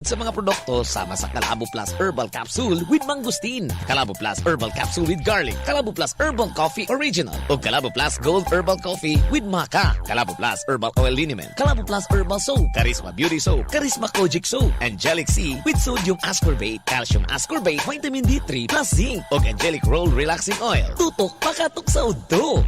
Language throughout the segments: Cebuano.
Sa mga produkto sama sa Kalabo Plus Herbal Capsule with Mangosteen, Kalabo Plus Herbal Capsule with Garlic, Kalabo Plus Herbal Coffee Original, o Kalabo Plus Gold Herbal Coffee with Maca, Kalabo Plus Herbal Oil Liniment, Kalabo Plus Herbal Soap, Charisma Beauty Soap, Charisma Kojic Soap, Angelic C with Sodium Ascorbate, Calcium Ascorbate, Vitamin D3 plus Zinc, o Angelic Roll Relaxing Oil. Tutok pakatok sa udto.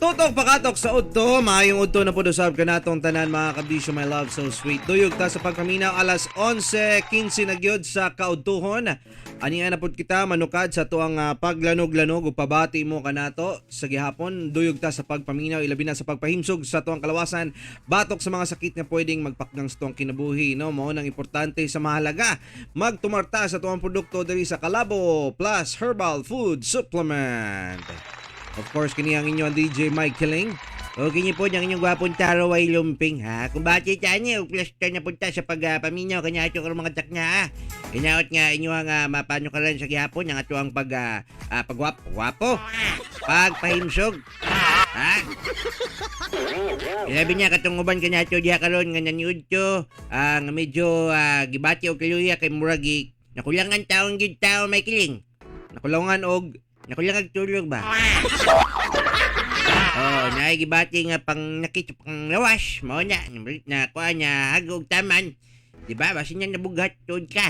Tutok pakatok sa udto, maayong udto na po usab kanatong tanan, mga kabisyo, my love so sweet. Duyog ta sa pagpaminaw, alas 11:15 na gyud sa kaudtuhon. Ani na pud kita manukad sa tuang paglanog-lanog ug pabati mo kanato sa gihapon. Duyog ta sa pagpaminaw, ilabi na sa pagpahimsog sa tuang kalawasan batok sa mga sakit nga pwedeng magpakgang sa tuang kinabuhi, no? Mao nang importante sa mahalaga magtumarta sa tuang produkto diri sa Kalabo Plus Herbal Food Supplement. Of course, kini ang inyo ang DJ Mike Killing. O kini po ang inyong gwapong taro ay lumping, ha. Kung bakit niya, plus ka na punta sa pagpaminaw kanya ato karon mga tak niya, ha. Hinaot nga inyo ang mapano karon sa gihapon ang ato ang pag pagwap gwapo. Pagpahimsog. Ha? Ilabi niya katong uban kanya ato diha karon nga naniud to, nga medyo gibati og kaluya kay murag nakulangan taong gyud tao may kiling. Nakulongan og Nakulangan tulog ba? Oh, naigibati nga pang nakit pang lawas, mao na na kuha niya hagog taman. Di ba? Basin niya nabugat tuod ka.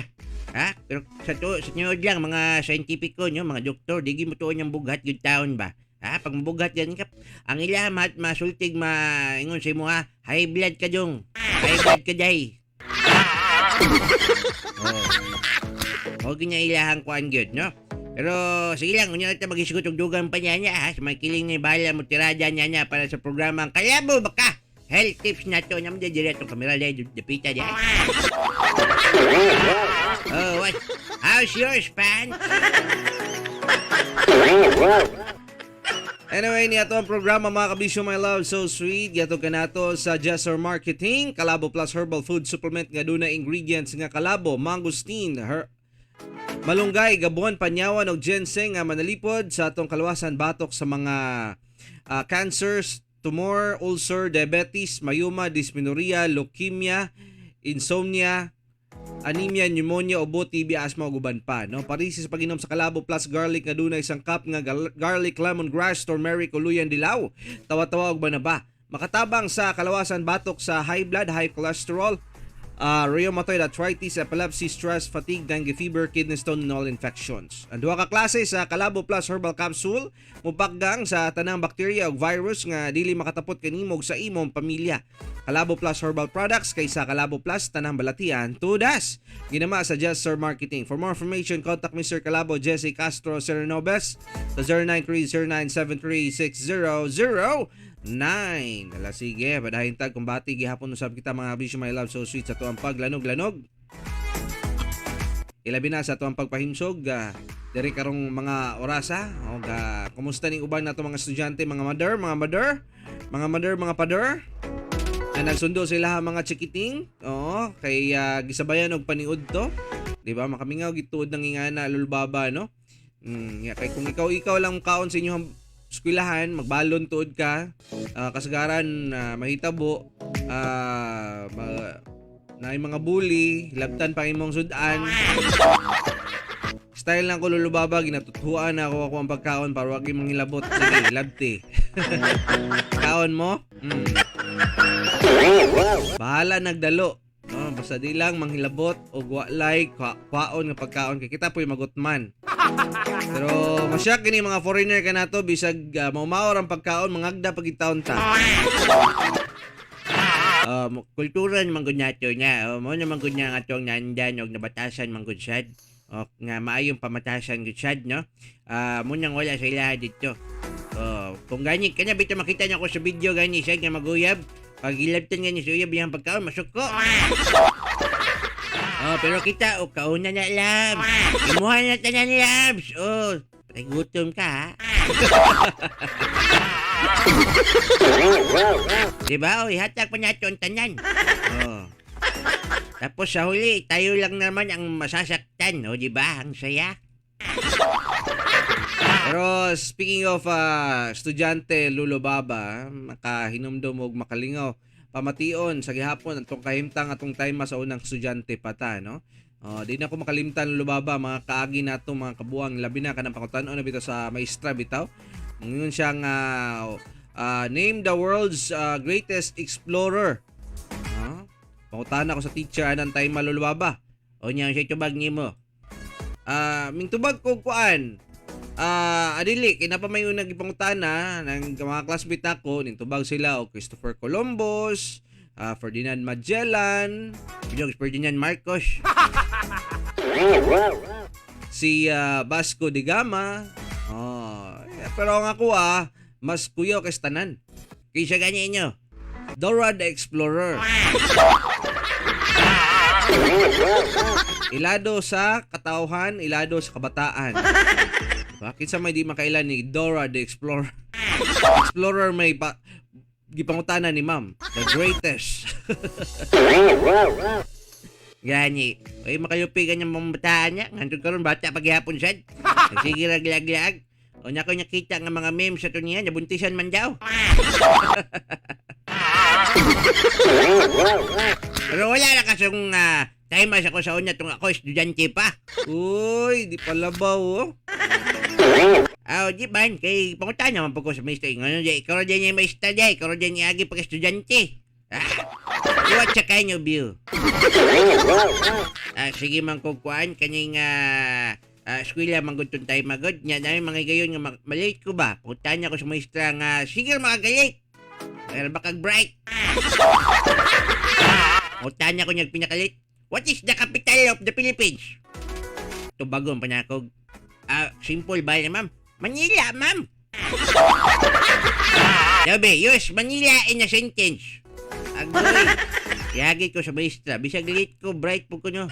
Ha? Pero sa to sa tinuod lang mga scientific ko no, mga doktor, di mo tuon yung bughat gyud taon ba? Ha? Pag mabugat yan ka, ang ila mat masultig maingon sa imo, ha, high blood ka dong. High blood ka day. Oh. Mao gyud ilahang kuan gyud, no? Pero sige lang, unya ta maghisgot og dugang pa niya niya, ha. Sa mga kiling ni bahala mo tirada niya niya para sa programang Kalabo Baka. Health tips na to. Naman dyan itong kamera dyan, dapita dyan. Oh, what? How's yours, pan? Anyway, niya to ang programa, mga kabisyo, my love, so sweet. Gato ka nato sa Jesser Marketing, Kalabo Plus Herbal Food Supplement nga duna ingredients nga kalabo, mangosteen, malunggay, gabon, panyawan og ginseng nga manalipod sa atong kalawasan batok sa mga cancers, tumor, ulcer, diabetes, myoma, dysmenorrhea, leukemia, insomnia, anemia, pneumonia, ubo, TB, asthma ug uban pa, no? Parisi sa pag-inom sa Kalabo Plus Garlic nga dunay sangkap nga garlic, lemongrass, turmeric, uluyan dilaw, tawa-tawa ug banaba. Makatabang sa kalawasan batok sa high blood, high cholesterol, rheumatoid arthritis, epilepsy, stress, fatigue, dengue fever, kidney stone, and all infections. Ang duha ka klase sa Kalabo Plus Herbal Capsule mupakgang sa tanang bakterya ug virus nga dili makatapot kanimo ug sa imong pamilya. Kalabo Plus Herbal Products, kaysa Kalabo Plus tanang balatian tudas. Ginama sa Just Sir Marketing. For more information, contact Mr. Kalabo Jesse Castro Serenobes sa 0930-973-6009. Ala sige, padahin tag kumbati gihapon usab kita, mga bisyo, my love so sweet, sa tuang paglanog-lanog. Ilabi na sa tuang pagpahimsog diri karong mga orasa og kumusta ning uban nato mga estudyante, mga mother, mga mother, mga mother, mga father na nagsundo sila mga chikiting. Oo, kay gisabayan og paniud to. Di ba? Makamingaw gituod ng ingana lulbaba, no? Ya, kay kung ikaw lang kaon sa inyong eskwelahan, magbalon tuod ka, kasagaran mahitabo, naay mga bully, labtan pa imong sudan. Style lang ko lulubaba, ginatutuan na ako ako ang pagkaon para wag imong hilabot. Sige, labti. Kaon mo? Bahala nagdalo. No, basta di lang manghilabot o walay kwaon nga pagkaon kay kita po'y magutman. Pero masyak kini mga foreigner ka nato bisag maumaor ang pagkaon mangagda pag taon ta. Kultura naman gud nato niya. O, mo naman gud niya nga atong nandan og nabatasan man gud sad. O nga maayong pamatasan gud sad, no? Mo nang wala sa ilaha dito. Oh, kung gani kanya bitaw makita niyo ako sa video gani siya nga maguyab. Pag ilabtan gani sa uyab iyang pagkaon masuko. Oh, pero kita o kauna na labs. Imuha na tanan labs. Oh, patay gutom ka, ha. Diba? O, ihatag pa nato ang tanan. Oh. Tapos sa huli, tayo lang naman ang masasaktan, o, di ba? Ang saya. Pero speaking of estudyante, Lulo Baba, makahinumdum og makalingaw pamation sa gihapon atong kahimtang atong time sa unang estudyante pa ta, no? Oh, di na ko makalimtan, Lulo Baba, mga kaagi nato mga kabuang, labi na kanang pangutan-on na bitaw sa maestra bitaw. Ngayon siyang "Name the world's greatest explorer." Ah, pangutana ko sa teacher anang time, Lolo Baba. O niya, sa tubag nimo. Mingtubag ko kuan. Adili kay napa may unang gipangutana ng mga classmate nako, ning tubag sila og Christopher Columbus, Ferdinand Magellan, Bilog Ferdinand Marcos. Si Vasco de Gama. Oh, eh, pero ang ako mas kuyaw kay tanan. Kinsa gani inyo? Dora the Explorer. Ilado sa katawhan, ilado sa kabataan. Diba? Kinsa may di makailan ni Dora the Explorer? Explorer may pa gipangutana ni ma'am. The greatest. Gani. Ay, makalupi ka niyang mga bataan niya. Ngantong karon bata paghihapon sad. Sige raglag-lag. O nya ko nakita nga mga memes sa niya, nabuntisan man daw. Pero wala na kasong time ako sa una tung ako estudyante pa. Uy, di palabaw oh. Ah, di ba? Kay pangutan naman po ko sa maestra. Ngano di, ikaw ra din yung maestra di, ikaw ra din yung agi pag estudyante. Ah, what's a kind of view? Ah, sige man ko kuan kaning eskwela man gud tayo magod nya dami mga gayon nga malate ko ba. Pangutan niya ko sa maestra nga sige makagalit. Pero bakag bright. Pangutan niya ko niya pinakalit. "What is the capital of the Philippines?" Tubagon pa niya ako. Ah, simple ba yan, ma'am? "Manila, ma'am." Sabi, "Use Manila in a sentence." Agoy. Yagi ko sa maestra. Bisag late ko, bright po ko no.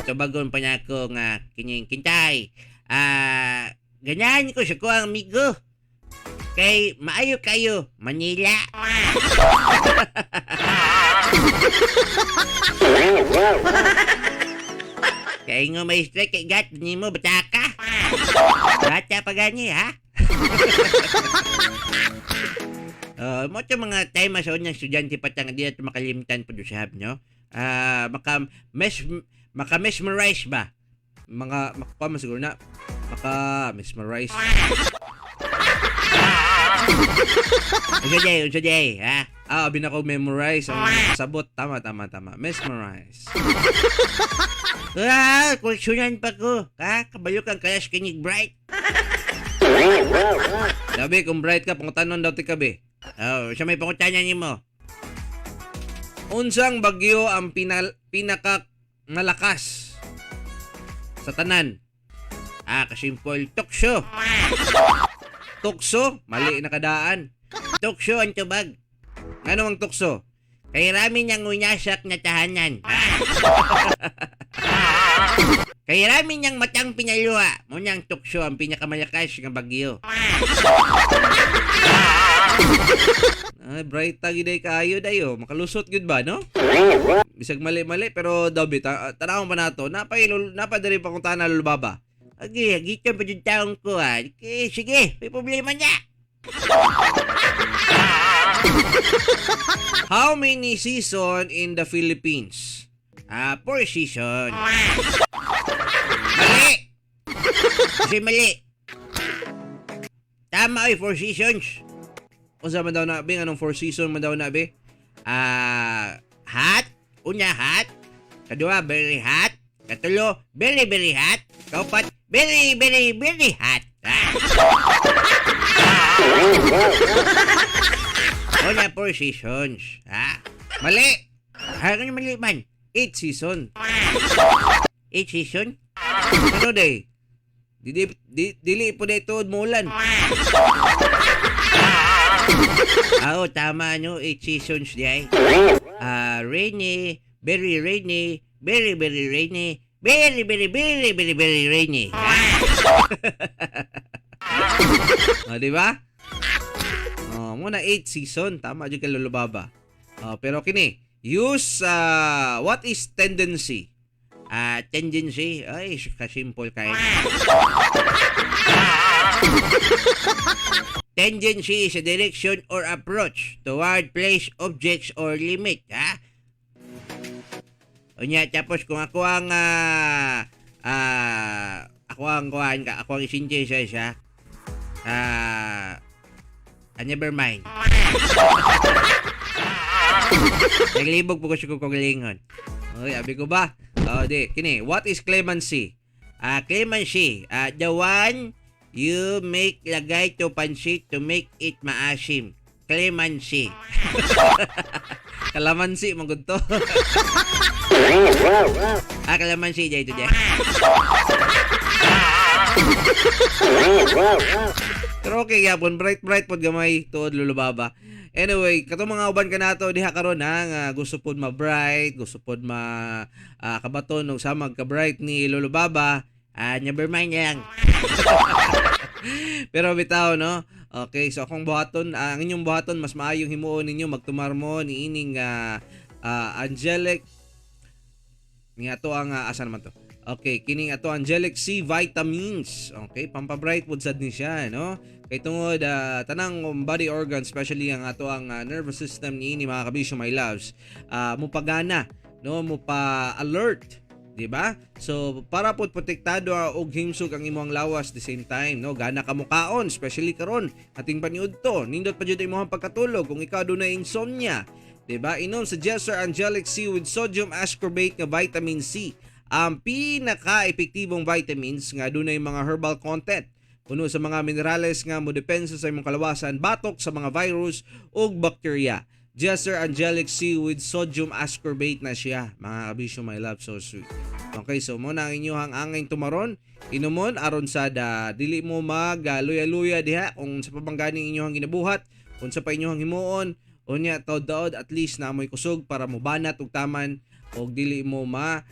Tubagon pa niya ako nga kining kintay. Ah, ganyan ko sa kuang amigo. Kay maayo kayo, Manila. Kay nga maestra, kay gat nimo bataka. Bata pa gani, ha? Mo ito mga time sa unang estudyante pa tanga di nato makalimtan po usab, no? Ah, maka mesmerize ba? Mga makuha man siguro na maka mesmerize. Unsa day, ha? Ah, abi na ko memorize ang sabot. Tama, tama, tama. Mesmerize. Ah, koleksyonan pa ko. Ha? Kabalo kang kalas kinig bright. Sabi, kung bright ka, pangutanon daw ti kabe. Oh, sa may pangutana nimo. Unsang bagyo ang pinaka malakas sa tanan? Ah, kasimple. Tukso. Tukso? Mali na kadaan. Tukso ang tubag. Ngano ang tukso? Kay rami niyang winasak na tahanan. Kay rami niyang matang pinaluha. Muna ang tukso ang pinakamalakas nga bagyo. Ay, bright ta gid ay kaayo dayo. Makalusot gyud ba, no? Bisag mali-mali pero daw bita, tanawon pa nato. Napay napa diri pa kung tanan, Lolo Baba. Agi, gitan pa yung taong ko ha. Okay, sige, may problema niya. How many season in the Philippines? Ah, four season. Mali! Kasi mali. Tama ay four seasons. Unsa man daw na be? Anong four season man daw na be? Ah, hot. Una, hot. Kadua, very hot. Katulo, very, very hot. Kaupat, very, very, very hot. Ah. Una, four seasons. Ah. Mali! Ah, ano mali man? Eight season. Eight season? Ano day? Di, di, di, dili po day tuod mo ulan. Ah, oh, tama, no? Eight seasons di ay. Ah, rainy, very rainy, very, very rainy, very, very, very, very, very rainy. Ah, di ba? Oh, mo Mo na 8 season, tama jud kay Lolo Baba. Oh, pero kini, use what is tendency? Ah, tendency, ay, kasimple kayo. Tendency is a direction or approach toward place, objects, or limit, ha? Unya, tapos kung ako ang kuhan ka, ako ang i-synthesize, ha? Never mind. Naglibog po ko sa kong lingon. Oy, abi ko ba? Oh, di, kini, what is clemency? Ah, clemency, the one you make lagay to pansit to make it maasim. Clemency. Kalamansi man gud to. Ah, kalamansi dito dyan. Pero okay gyapon, bright bright pod gamay tuod, Lolo Baba. Anyway, katong mga uban kanato diha karon ha nga gusto pod ma-bright, gusto pod ma kabaton og samag ka bright ni Lolo Baba. Ah, never mind na lang. Pero bitaw, no. Okay, so akong buhaton, ang inyong buhaton, mas maayong himuon ninyo magtumar mo niining Angelic ni ato ang asa naman to. Okay, kining ato Angelic C vitamins. Okay, pampabright pod sad ni siya, no? Kay tungod tanang body organs, especially ang ato ang nervous system niini, mga kabisyo my loves, mupagana, no, mupa alert, di ba? So para pod protektado og himsog ang imong lawas the same time, no? Gana ka mukaon, especially karon ating paniudto, nindot pa jud imong pagkatulog kung ikaw dunay insomnia, di ba? Inom sa Jesser Angelic C with sodium ascorbate nga vitamin C. Ang pinaka-epektibong vitamins nga dunay mga herbal content. Puno sa mga minerales nga modepensa sa imong kalawasan batok sa mga virus ug bakterya. Jesser Angelic C with sodium ascorbate na siya. Mga kabisyo my love, so sweet. Okay, so mo na ang inyong angay tumaron. Inumon aron sa da dili mo mag luya-luya diha kung sa pabangganing inyong ginabuhat, kung sa pa inyong himuon, unya taod-taod at least na mo'y kusog para mobanat og taman og dili mo ma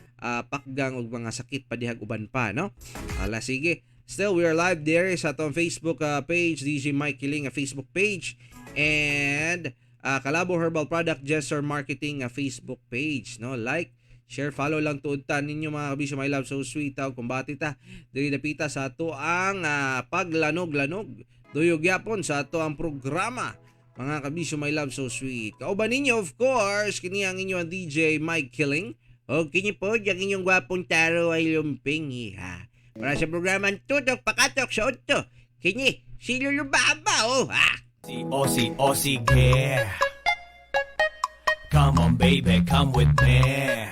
pakgang og mga sakit pa dihag uban pa, no? Ala, sige. Still, we are live there sa atong Facebook page, DJ Mike Kiling Facebook page and Kalabo Herbal Product Jesser Marketing Facebook page, no? Like, share, follow lang tuod ta ninyo, mga kabisyo my love, so sweet. Taw kumbati ta diri dapita sa ato ang paglanog-lanog duyog yapon sa ato ang programa, mga kabisyo my love, so sweet. Kauban ninyo, of course, kini ang inyo ang DJ Mike Killing. O kini po, ang inyong gwapong taro ay lumping, ha. Para sa programang Tutok Pakatok sa Otto. Kini, si Lolo Baba, oh, ha. Si o si o sige. Come on, baby, come with me.